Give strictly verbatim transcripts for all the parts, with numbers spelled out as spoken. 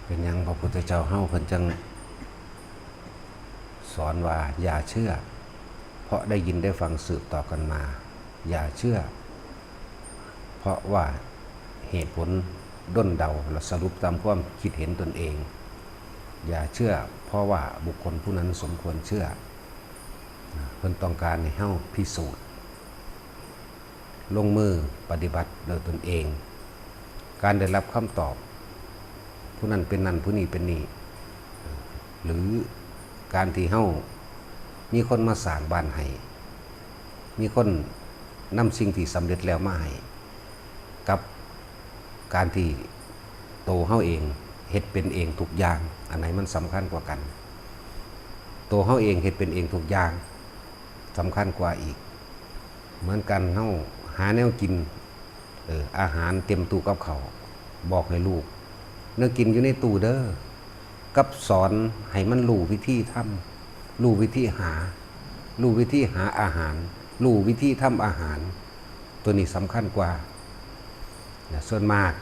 เป็นหยังพระพุทธเจ้าเฮาเพิ่นจังสอนว่าอย่าเชื่อ เพราะได้ยินได้ฟังสืบต่อกันมา อย่าเชื่อ เพราะว่าเหตุผลด้นเดาและสรุปตามความคิดเห็นตนเอง อย่าเชื่อ เพราะว่าบุคคลผู้นั้นสมควรเชื่อ เพิ่นต้องการให้เฮาพิสูจน์ ลงมือปฏิบัติโดยตนเอง การได้รับคำตอบ ผู้นั้นเป็นนั่น ผู้นี้เป็นนี่ หรือการที่เฮามีคนมาสร้างบ้านให้ มีคนนำสิ่งที่สำเร็จแล้วมาให้ กับการที่โตเฮาเองเฮ็ดเป็นเองทุกอย่าง อันไหนมันสำคัญกว่ากัน โตเฮาเองเฮ็ดเป็นเองทุกอย่าง สำคัญกว่าอีก เหมือนกัน เฮาหาแนวกิน เออ อาหารเต็มตู้กับข้าว บอกให้ลูก แนวกินอยู่ในตู้เด้อ กับสอนให้มันรู้วิธีทำ รู้วิธีหา รู้วิธีหาอาหาร รู้วิธีทำอาหาร ตัวนี้สำคัญกว่า นะ ส่วนมาก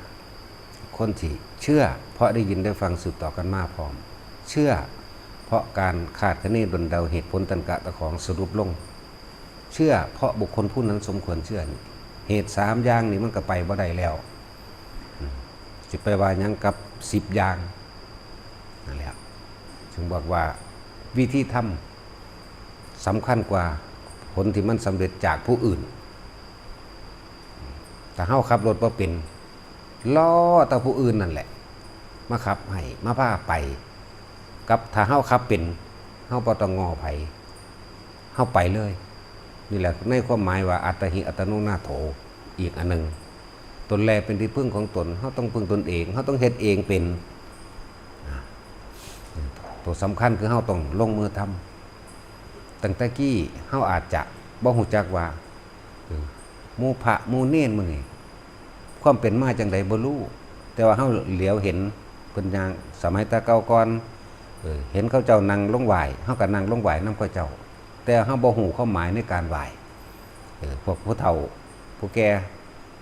คนที่เชื่อ เพราะได้ยินได้ฟังสืบต่อกันมาพร้อม เชื่อ เพราะการคาดคะเนด้นเดาเหตุผลตันกะตะของสรุปลง เชื่อ เพราะบุคคลผู้นั้นสมควรเชื่อนี่ เหตุสามอย่างนี่มันก็ไปบ่ได้แล้ว อืม สิไปว่าหยังกับสิบอย่าง นั่นแหละ จึงบอกว่าวิธีทำสำคัญกว่าผลที่มันสำเร็จจากผู้อื่น ถ้าเฮาขับรถบ่เป็น รอแต่ผู้อื่นนั่นแหละ มาขับให้ มาพาไป กับถ้าเฮาขับเป็น เฮาบ่ต้องง้อไผ เฮาไปเลย นี่แหละในความหมายว่าอัตตาหิอัตโนนาโถ อีกอันหนึ่ง ตนแลเป็นที่พึ่งของตน เฮาต้องพึ่งตนเอง เฮาต้องเฮ็ดเองเป็น อ่า ตัวสำคัญคือเฮาต้องลงมือทำ ตั้งแต่กี้เฮาอาจจะบ่ฮู้จักว่า เออ หมู่พระหมู่เณรมื้อนี้ ความเป็นมาจังใดบ่รู้ แต่ว่าเฮาเหลียวเห็นเพิ่นย่าง สมัยแต่เก่าก่อน เออ เห็นเขาเจ้านั่งลงไหว้ เฮาก็นั่งลงไหว้นำเขาเจ้า แต่เฮาบ่ฮู้ความหมายในการไหว้ เออ พวกผู้เฒ่า ผู้แก่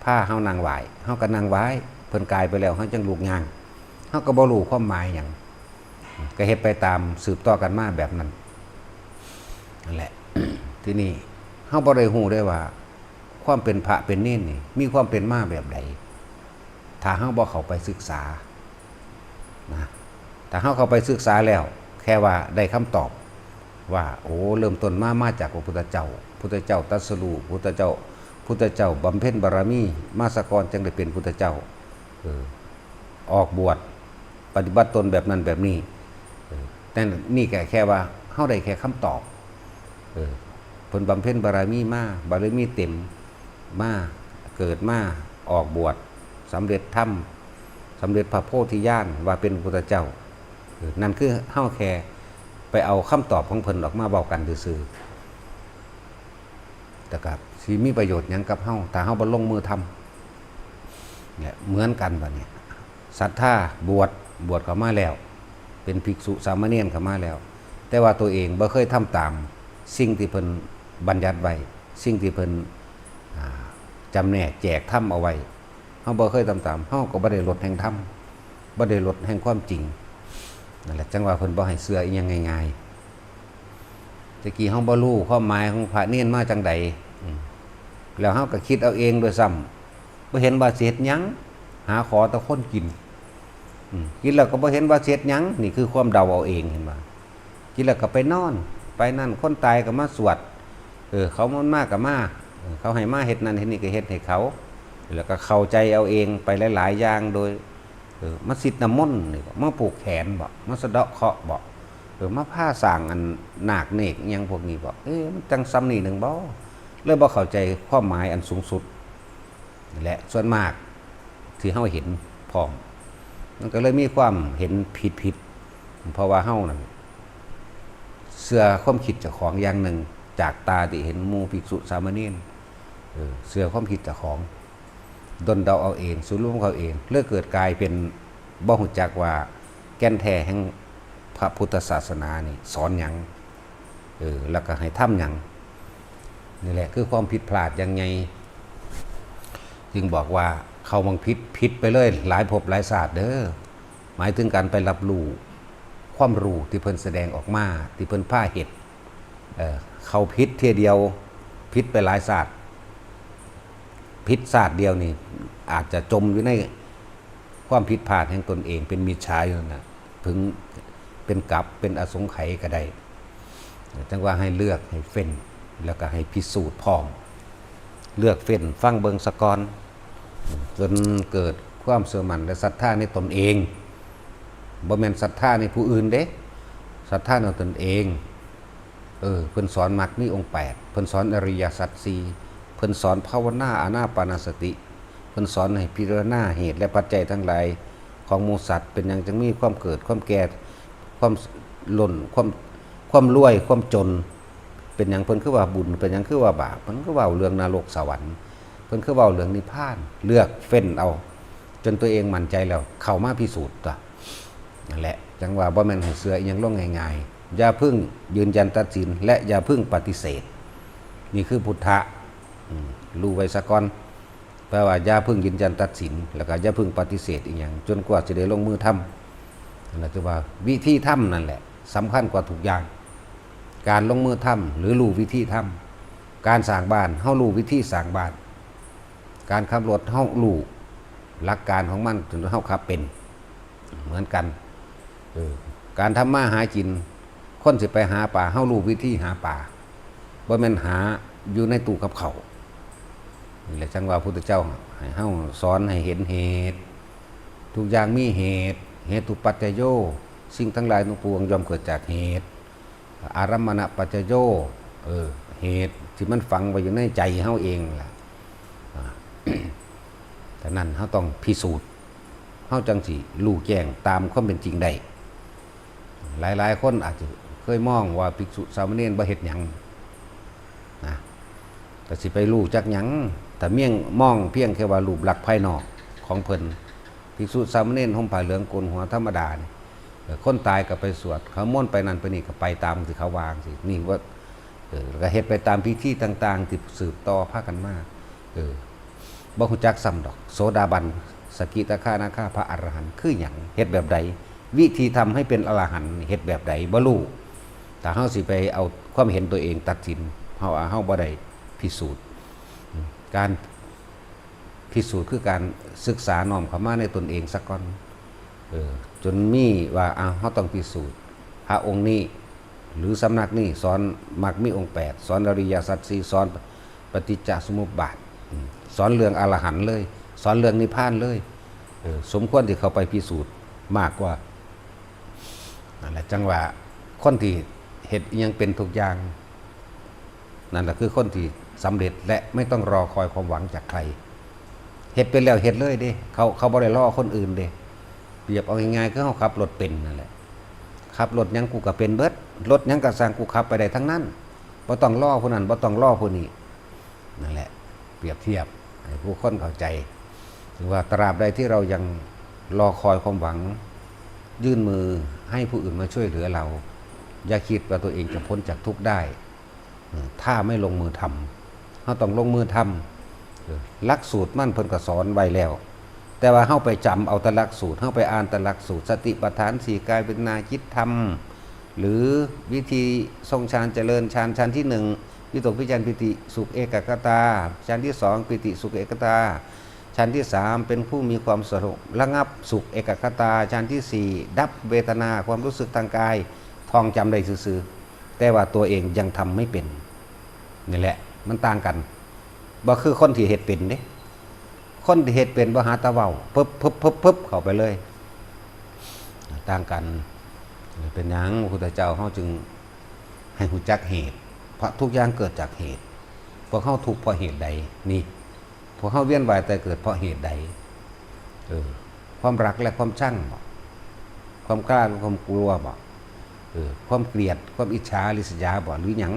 พาเฮานั่งไหว้ เฮาก็นั่งไหว้ เพิ่นกายไปแล้ว เฮาจังลุกย่าง เฮาก็บ่รู้ความหมายหยัง ก็เฮ็ดไปตามสืบต่อกันมาแบบนั้น นั่นแหละ ทีนี้เฮาบ่ได้ฮู้ได้ว่า ความเป็นพระเป็นเณรนี่ มีความเป็นมาแบบใด ถ้าเฮาบ่เข้าไปศึกษา นะ ถ้าเฮาเข้าไปศึกษาแล้ว แค่ว่าได้คำตอบ ว่า โอ้ เริ่มต้นมา มาจากพระพุทธเจ้า พุทธเจ้าตรัสรู้ พุทธเจ้า พุทธเจ้าบำเพ็ญบารมีมาซะก่อน จังได้เป็นพุทธเจ้า เออ ออกบวช ปฏิบัติตนแบบนั้นแบบนี้ เออ แต่นี่แค่ แค่ว่าเฮาได้แค่คำตอบ เออ เพิ่นบำเพ็ญบารมีมา บารมีเต็มมา เกิดมา ออกบวช สำเร็จธรรม สำเร็จพระโพธิญาณ ว่าเป็นพุทธเจ้า เออ นั่นคือเฮาแค่ไปเอาคำตอบของเพิ่นออกมาเว้ากันซื่อๆ แต่ก็สิมีประโยชน์หยังกับเฮา ถ้าเฮาบ่ลงมือทำ เนี่ย เหมือนกันบัดนี้ ศรัทธาบวช บวชเข้ามาแล้ว เป็นภิกษุสามเณรเข้ามาแล้ว แต่ว่าตัวเองบ่เคยทำตามสิ่งที่เพิ่นบัญญัติไว้ สิ่งที่เพิ่น อ่า จำแนกแจกธรรมเอาไว้ เฮาบ่เคยทำตาม เฮาก็บ่ได้ลดแห่งธรรม บ่ได้ลดแห่งความจริง นั่นแหละ จังว่าเพิ่นบ่ให้เชื่ออีหยังง่ายๆ แต่กี้เฮาบ่รู้ความหมายของพระเณรมาจังใด อืม แล้วเฮาก็คิดเอาเองด้วยซ้ำ บ่เห็นว่าสิเฮ็ดหยัง หาขอแต่คนกิน อืม กินแล้วก็บ่เห็นว่าสิเฮ็ดหยัง นี่คือความเดาเอาเอง เห็นบ่ กินแล้วก็ไปนอน ไปนั่น คนตายก็มาสวด เออ เขามันมาก็มา เออ เขาให้มาเฮ็ดนั่นเฮ็ดนี่ก็เฮ็ดให้เขา แล้วก็เข้าใจเอาเองไปหลายๆ อย่าง โดย เออ มาซิดน้ำมนต์นี่บ่ มาผูกแขนบ่ มาสะเดาะเคราะห์บ่ เออ มาพาสร้างอันนาคเนกอิหยังพวกนี้บ่ เอ๊ะ มันจังส่ำนี้หนึ่งบ่ เลยบ่เข้าใจความหมายอันสูงสุด และส่วนมากที่เฮาเห็นพร้อม มันก็เลยมีความเห็นผิดๆ เพราะว่าเฮานั่นเชื่อความคิดเจ้าของอย่างหนึ่ง จากตาที่เห็นหมู่ภิกษุสามเณร เออ เชื่อความคิดเจ้าของ ด้นเดาเอาเอง สรุปเอาเอง เลยเกิดกลายเป็นบ่ฮู้จักว่าแก่นแท้แห่งพระพุทธศาสนานี่สอนหยัง เออ แล้วก็ให้ทำหยัง นี่แหละคือความผิดพลาดอย่างใหญ่ จึงบอกว่าเข้ามังผิด ผิดไปเลย หลายภพหลายชาติเด้อ หมายถึงการไปรับรู้ความรู้ที่เพิ่นแสดงออกมา ที่เพิ่นพาเฮ็ด เอ่อ เข้าผิดเทื่อเดียว ผิดไปหลายชาติ ผิดชาติเดียวนี่ อาจจะจมอยู่ในความผิดพลาดแห่งตนเอง เป็นมิจฉาอยู่นั่นน่ะ ถึงเป็นกัป เป็นอสงไขยก็ได้ จั่งว่าให้เลือก ให้เฟ้น แล้วก็ให้พิสูจน์พร้อม เลือกเฟ้นฟังเบิ่งซะก่อน จนเกิดความเชื่อมั่นและศรัทธาในตนเอง บ่แม่นศรัทธาในผู้อื่นเด้ ศรัทธาในตนเอง เออ เพิ่นสอนมรรคมีองค์แปด เพิ่นสอนอริยสัจสี่ เพิ่นสอนภาวนาอานาปานสติ เพิ่นสอนให้พิจารณาเหตุและปัจจัยทั้งหลายของหมู่สัตว์ เป็นหยังจึงมีความเกิด ความแก่ ความล้น ความ ความรวย ความจน เป็นหยังเพิ่นคือว่าบุญ เป็นหยังคือว่าบาป เพิ่นคือเว้าเรื่องนรกสวรรค์ เพิ่นคือเว้าเรื่องนิพพาน เลือกเฟ้นเอา จนตัวเองมั่นใจแล้ว เข้ามาพิสูจน์ตั๊ว นั่นแหละ จั่งว่าบ่แม่นให้เชื่ออิหยังลงง่ายๆ อย่าเพิ่งยืนยันตัดสิน และอย่าเพิ่งปฏิเสธ นี่คือพุทธะ อืม รู้ไว้ซะก่อน แปลว่าอย่าเพิ่งยืนยันตัดสิน แล้วก็อย่าเพิ่งปฏิเสธอิหยัง จนกว่าสิได้ลงมือทำ นั่นแหละ ถือว่าวิธีทำนั่นแหละ สำคัญกว่าทุกอย่าง การลงมือทำ หรือรู้วิธีทำ การสร้างบ้าน เฮารู้วิธีสร้างบ้าน การขับรถ เฮารู้หลักการของมัน จนเฮาขับเป็น เหมือนกัน เออ การทำมาหากิน คนสิไปหาปลา เฮารู้วิธีหาปลา บ่แม่นหาอยู่ในตู้กับข้าว นี่แหละจั่งว่าพุทธเจ้าให้เฮาสอนให้เห็นเหตุ ทุกอย่างมีเหตุ เหตุปัจจโย สิ่งทั้งหลายทั้งปวงย่อมเกิดจากเหตุ อารัมมณปัจจโย เออ เหตุที่มันฝังไว้อยู่ในใจเฮาเองล่ะ อ่า ฉะนั้นเฮาต้องพิสูจน์ เฮาจั่งสิรู้แจ้งตามความเป็นจริงได้ หลายๆ คนอาจจะเคยมองว่าภิกษุสามเณรบ่เฮ็ดหยังนะ ก็สิไปรู้จักหยัง แต่เมียงมองเพียงแค่ว่ารูปลักษณ์ภายนอกของเพิ่น ภิกษุสามเณรห่มผ้าเหลืองโกนหัวธรรมดานี่ เอ่อ คนตายก็ไปสวด เขามนต์ไปนั่นไปนี่ก็ไปตามที่เขาวางสิ นี่ว่า เออ แล้วก็เฮ็ดไปตามพิธีต่างๆ ที่สืบต่อพากันมา เออ บ่ฮู้จักซ้ำดอก โสดาบัน สกิทาคานาคา พระอรหันต์ คือหยัง เฮ็ดแบบใด วิธีทำให้เป็นอรหันต์ เฮ็ดแบบใด บ่รู้ ถ้าเฮาสิไปเอาความเห็นตัวเองตัดสิน เฮา เฮาบ่ได้พิสูจน์ การ พิสูจน์คือการศึกษาน้อมเข้ามาในตนเองซะก่อน เออ จนมีว่า อ้าว เฮาต้องพิสูจน์ พระองค์นี้ หรือสำนักนี้สอนมรรคมีองค์แปด สอนอริยสัจสี่ สอนปฏิจจสมุปบาท อืม สอนเรื่องอรหันต์เลย สอนเรื่องนิพพานเลย เออ สมควรที่เข้าไปพิสูจน์มากกว่า นั่นแหละ จั่งว่าคนที่เฮ็ดอิหยังเป็นทุกอย่าง นั่นแหละคือคนที่สำเร็จและไม่ต้องรอคอยความหวังจากใคร เฮ็ดเป็นแล้วเฮ็ดเลยเด้ เขา เขาบ่ได้รอคนอื่นเด้ เปรียบเอาง่ายๆ คือเฮาขับรถเป็นนั่นแหละ ขับรถหยังกูก็เป็นเบิด รถหยังก็ซ่างกูขับไปได้ทั้งนั้น บ่ต้องรอผู้นั้น บ่ต้องรอผู้นี้ นั่นแหละ เปรียบเทียบให้ผู้คนเข้าใจ ถือว่าตราบใดที่เรายังรอคอยความหวัง ยื่นมือให้ผู้อื่นมาช่วยเหลือเรา อย่าคิดว่าตัวเองจะพ้นจากทุกข์ได้ เออ ถ้าไม่ลงมือทำ เฮาต้องลงมือทำ เออ หลักสูตรมันเพิ่นก็สอนไว้แล้ว แต่ว่าเฮาไปจำเอาแต่หลักสูตร เฮาไปอ่านแต่หลักสูตร สติปัฏฐานสี่ กายเวทนาจิตธรรม หรือวิธีทรงฌานเจริญฌาน ฌานที่หนึ่ง วิตกวิจารปีติสุขเอกัคคตา ฌานที่สอง ปีติสุขเอกัคคตา ฌานที่สาม เป็นผู้มีความสงบระงับสุขเอกัคคตา ฌานที่สี่ ดับเวทนาความรู้สึกทางกาย ท่องจำได้ซื่อๆ แต่ว่าตัวเองยังทำไม่เป็น นี่แหละ มันต่างกัน บ่คือคนที่เฮ็ดเป็นเด้ คนที่เฮ็ดเป็นบ่หาแต่เว้า ปึ๊บปึ๊บปึ๊บปึ๊บเข้าไปเลย ต่างกัน เป็นหยังพระพุทธเจ้าเฮาจึงให้ฮู้จักเหตุ เพราะทุกอย่างเกิดจากเหตุ พวกเฮาทุกข์เพราะเหตุใด นี่ พวกเฮาเวียนว่ายตายเกิดเพราะเหตุใด เออ ความรักและความชังบ่ ความกล้าและความกลัวบ่ เออ ความเกลียด ความอิจฉาริษยาบ่ หรือหยัง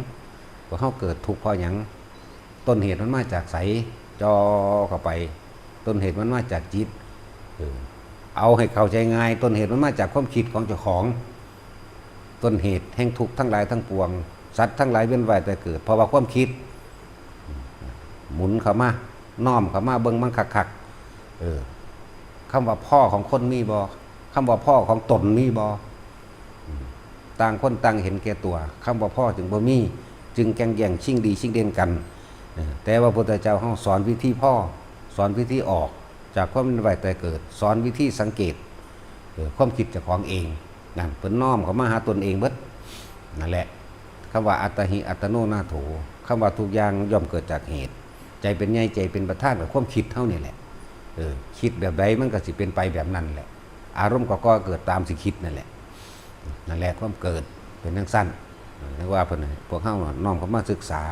พวกเฮาเกิดทุกข์เพราะหยัง ต้นเหตุมันมาจากไส จ่อเข้าไป ต้นเหตุมันมาจากจิต เออ เอาให้เข้าใจง่าย ต้นเหตุมันมาจากความคิดของเจ้าของ ต้นเหตุแห่งทุกข์ทั้งหลายทั้งปวง สัตว์ทั้งหลายเวียนว่ายตายเกิด เพราะว่าความคิด หมุนเข้ามา น้อมเข้ามาเบิ่งมันคักๆ เออ คำว่าพ้อของคนมีบ่ ค คำว่าพ่อของตนมีบ่ ต่างคนต่างเห็นแก่ตัว คำว่าพ่อจึงบ่มี จึงแข่งแย่งชิงดีชิงเด่นกัน เออ แต่ว่าพุทธเจ้าเฮาสอนวิธีพ่อ สอนวิธีออกจากความเป็นว่ายตายเกิด สอนวิธีสังเกต เออ ความคิดเจ้าของเอง นั่นเพิ่นน้อมเข้ามาหาตนเองเบิด นั่นแหละ คำว่าอัตตาหิอัตโนนาโถ คำว่าทุกอย่างย่อมเกิดจากเหตุ ใจเป็นใหญ่ใจเป็นประธานกับความคิดเฮานี่แหละ เออ คิดแบบใดมันก็สิเป็นไปแบบนั้นแหละ อารมณ์ก็ก่อเกิดตามสิคิดนั่นแหละ นั่นแหละความเกิดเป็นจั่งซั่น เออ นึกว่าเพิ่นให้พวกเฮาน้อมเข้ามาศึกษา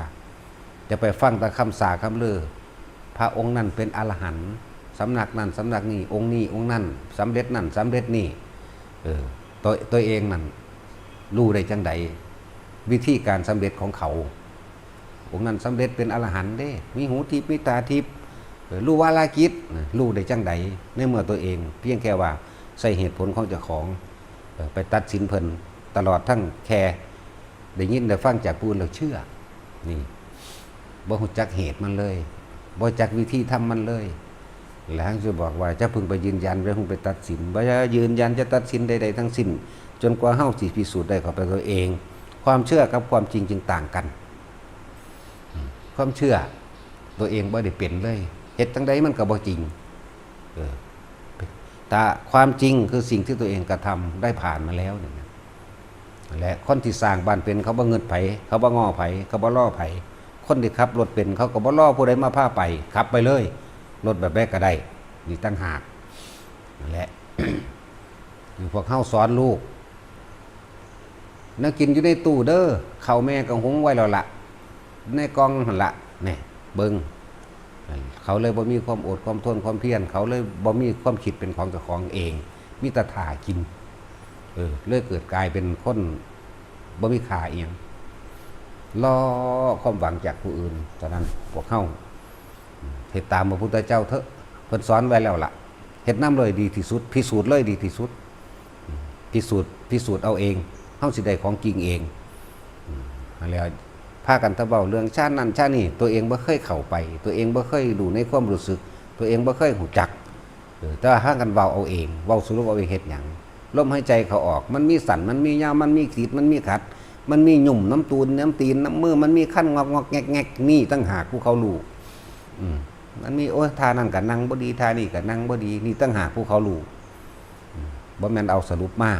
จะไปฟังแต่คำสาคำลือ พระองค์นั้นเป็นอรหันต์ สำนักนั้นสำนักนี้ องค์นี้องค์นั้นสำเร็จนั่นสำเร็จนี่ เออ ตัว ตัวเองนั่นรู้ได้จั่งใด วิธีการสำเร็จของเขา องค์นั้นสำเร็จเป็นอรหันต์เด้ มีหูทิพย์ มีตาทิพย์ เออ รู้วาลากิจนะ รู้ได้จั่งใด ในเมื่อตัวเอง เพียงแค่ว่าใช้เหตุผลของเจ้าของ เออ ไปตัดสินเพิ่น ตลอดทั้งแค่ได้ยินได้ฟังจากผู้อื่นแล้วเชื่อ นี่ บ่รู้จักเหตุมันเลย บ่รู้จักวิธีทำมันเลย แล้วจะบอกว่าจะพึงไปยืนยัน จะพึงไปตัดสิน บ่จะยืนยันจะตัดสินใดๆทั้งสิ้น จนกว่าเฮาสิพิสูจน์ได้เข้าไปตัวเอง ความเชื่อกับความจริงจึงต่างกัน อืม ความเชื่อตัวเองบ่ได้เป็นเลย เฮ็ดจั่งใดมันก็บ่จริง เออ แต่ความจริงคือสิ่งที่ตัวเองกระทำได้ผ่านมาแล้วนี่นะ และคนที่สร้างบ้านเป็นเขาบ่เงินไผ เขาบ่ง้อไผ เขาบ่รอไผ คนที่ขับรถเป็นเขาก็บ่รอผู้ใดมาพาไป ขับไปเลย รถแบบใดก็ได้ นี่ต่างหาก นั่นแหละ พวกเฮาสอนลูก แนวกินอยู่ในตู้เด้อ ข้าวแม่ก็หุงไว้แล้วละ ในกล่องหั่นละ นี่ เบิ่ง เขาเลยบ่มีความอดความทนความเพียร เขาเลยบ่มีความคิดเป็นของเจ้าของเอง มีแต่ถ่ากิน เออ เลยเกิดกลายเป็นคนบ่มีค่าอีหยัง รอความหวังจากผู้อื่น เท่านั้น พวกเฮา เฮ็ดตามพระพุทธเจ้าเถอะ เพิ่นสอนไว้แล้วล่ะ เฮ็ดนำเลยดีที่สุด พิสูจน์เลยดีที่สุด พิสูจน์ พิสูจน์เอาเอง เฮาสิได้ของจริงเอง อืม นั่นแหละ พากันแต่เว้าเรื่องชาตินั่นชาตินี่ ตัวเองบ่เคยเข้าไป ตัวเองบ่เคยรู้ในความรู้สึก ตัวเองบ่เคยรู้จัก เออ แต่ว่าพากันเว้าเอาเอง เว้าสรุปเอาเองเฮ็ดหยัง ลมหายใจเข้าออก มันมีสั้น มันมียาว มันมีขีด มันมีขัด มันมีหยุ่มน้ำตูน น้ำตีน น้ำมือ มันมีคันงอกงอกแงกแงก นี่ต่างหากผู้เขารู้ อืม มันมี โอ้ย ท่านั่นก็นั่งบ่ดี ท่านี่ก็นั่งบ่ดี นี่ต่างหากผู้เขารู้ อืม บ่แม่นเอาสรุปมา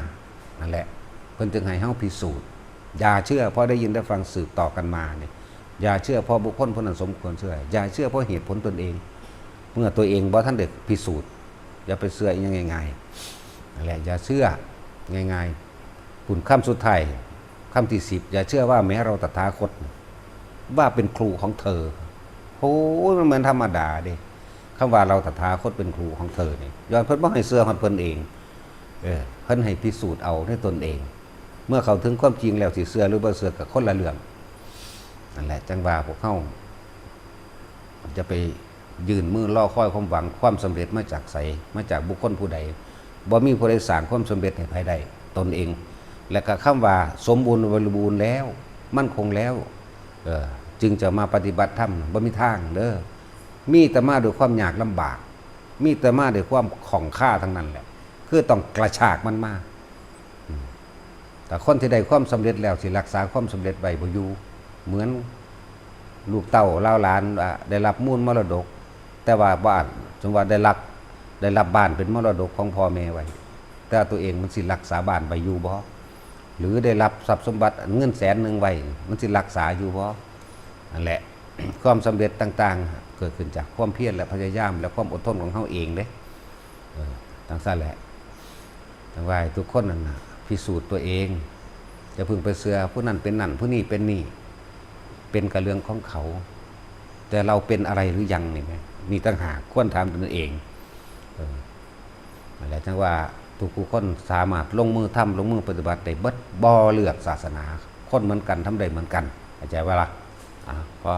นั่นแหละ เพิ่นจึงให้เฮาพิสูจน์ อย่าเชื่อเพราะได้ยินได้ฟังสืบต่อกันมาเนี่ย อย่าเชื่อเพราะบุคคลผู้นั้นสมควรเชื่อ อย่าเชื่อเพราะเหตุผลตนเอง เมื่อตัวเองบ่ทันได้พิสูจน์ อย่าไปเชื่ออิหยังง่ายๆ นั่นแหละ อย่าเชื่อง่ายๆ คุณคำสุดท้าย คำที่สิบ อย่าเชื่อว่าแม้เราตถาคต ว่าเป็นครูของเธอ โอ้ย มันเหมือนธรรมดาเด้ คำว่าเราตถาคตเป็นครูของเธอนี่ ย้อนเพิ่นบ่ให้เชื่อฮอดเพิ่นเอง เออ เพิ่นให้พิสูจน์เอาในตนเอง เมื่อเข้าถึงความจริงแล้วสิเชื่อหรือบ่เชื่อก็คนละเรื่อง นั่นแหละ จั่งว่าพวกเฮา จะไปยื่นมือรอคอยความหวังความสำเร็จมาจากไส มาจากบุคคลผู้ใด บ่มีผู้ใดสร้างความสำเร็จให้ไผได้ ตนเอง และก็คำว่าสมบูรณ์บริบูรณ์แล้ว มั่นคงแล้ว เออ จึงจะมาปฏิบัติธรรม บ่มีทางเด้อ มีแต่มาด้วยความยากลำบาก มีแต่มาด้วยความข้องคาทั้งนั้นแหละ คือต้องกระชากมันมา อืม แต่คนที่ได้ความสำเร็จแล้วสิรักษาความสำเร็จไว้บ่อยู่ เหมือนลูกเต้าเหล่าหลานว่าได้รับมูลมรดก แต่ว่าบ้าน สมมุติว่าได้รับ ได้รับบ้านเป็นมรดกของพ่อแม่ไว้ แต่ตัวเองมันสิรักษาบ้านไว้อยู่บ่ หรือได้รับทรัพย์สมบัติเงินแสนหนึ่งไว้ มันสิรักษาอยู่บ่ นั่นแหละ ความสำเร็จต่างๆ เกิดขึ้นจากความเพียรและพยายามและความอดทนของเฮาเองเด้ เออ จั่งซั้นแหละ จั่งว่าให้ทุกคนนั่นน่ะ พิสูจน์ตัวเอง อย่าเพิ่งไปเชื่อผู้นั้นเป็นนั่น ผู้นี้เป็นนี่ เป็นก็เรื่องของเขา แต่เราเป็นอะไรหรือยังนี่แหม นี่ต่างหากควรถามตนเอง เออ นั่นแหละ จั่งว่าทุกผู้คนสามารถลงมือทำ ลงมือปฏิบัติได้เบิด บ่เลือกศาสนา คนเหมือนกัน ทำได้เหมือนกัน เข้าใจบ่ล่ะ อ่ะ พอ